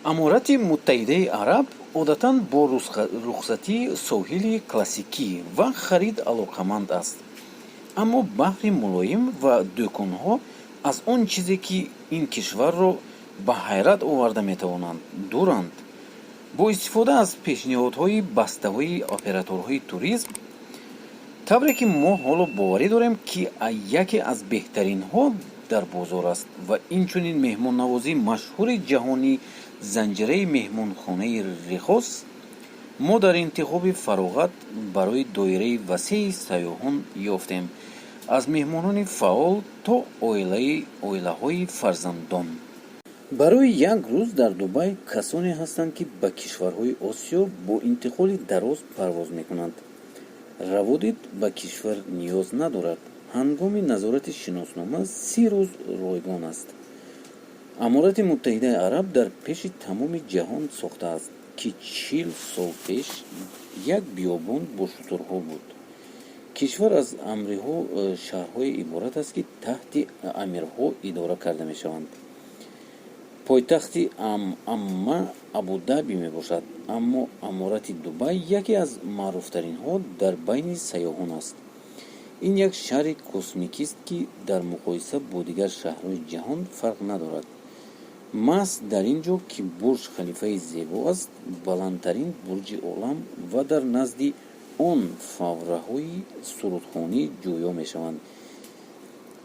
Аморати Муттаҳидаи Араб одатан бо рухсатии соҳили классикӣ ва харид алоқаманд аст, аммо баҳри мулоим ва дӯконҳо аз он чизе, ки ин кишварро ба ҳайрат оварда метавонанд, дуранд. Бо истифода аз пешниҳодҳои бастаҳои операторҳои туризм, тавре ки мо ҳоло боварӣ дорем, ки яке аз беҳтаринҳо дар бозор аст, ва инчунин меҳмоннавозии машҳури ҷаҳонӣ, занҷираи меҳмонхонаи Рехос, мо дар интихоби фароғат барои доираи васеи сайёҳон ёфтем, аз меҳмонони фаъол то оилаҳои фарзандон. Барои як рӯз дар Дубай касоне ҳастанд, ки ба кишварҳои Осиё бо интиқоли дароз парвоз мекунанд. Раводид ба кишвар ниёз надорад, ҳангоми назорати шиноснома 30 рӯз ройгон аст. Аморати Муттаҳидаи Араб дар пеши тамоми ҷаҳон сохтааст, ки 40 сол пеш як биёбон бо шутурҳо буд. Кишвар аз амриҳо шаҳрҳое иборат аст, ки таҳти амирҳо идора карда мешаванд. Пойтахти амма Абудаби мебошад, аммо аморати Дубай яке аз маъруфтаринҳо дар байни сайёҳон аст. Ин як шаҳри космикист, ки дар муқоиса бо дигар шаҳрҳои ҷаҳон фарқ надорад. Маҳз дар ин ҷо, ки Бурҷ Халифаи зебо аст, баландтарин бурҷи олам, ва дар назди он фаввораҳои сурудхонӣ ҷӯё мешаванд,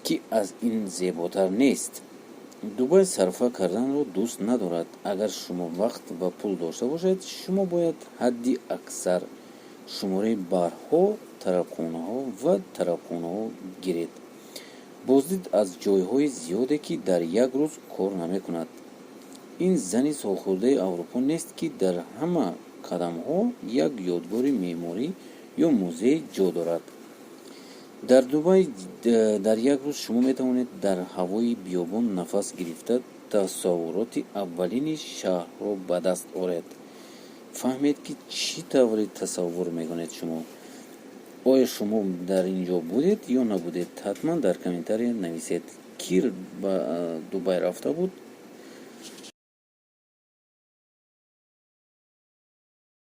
ки аз ин зеботар нест. Дубай сарфа карданро дӯст надорад. Агар шумо вақт ва пул дошта бошед, шумо бояд ҳадди аксар шумораи барҳо, тарабхонаҳо ва тарабхонаҳо гиред. Боздид аз ҷойҳои зиёде, ки дар як рӯз кор намекунад. Ин зани солхӯрдаи Аврупо нест, ки дар ҳама қадамҳо як ёдгори меъморӣ ё музей ҷо дорад. Дар Дубай дар як рӯз шумо метавонед дар ҳавои биёбон нафас гирифта, тасаввуроти аввалини шаҳрро ба даст оред. Фаҳмед, ки чӣ тавре тасаввур мекунед шумо. Оё шумо дар ин ҷо будед ё набудед? Ҳатман дар комментария нависед, ки ба Дубай рафта буд.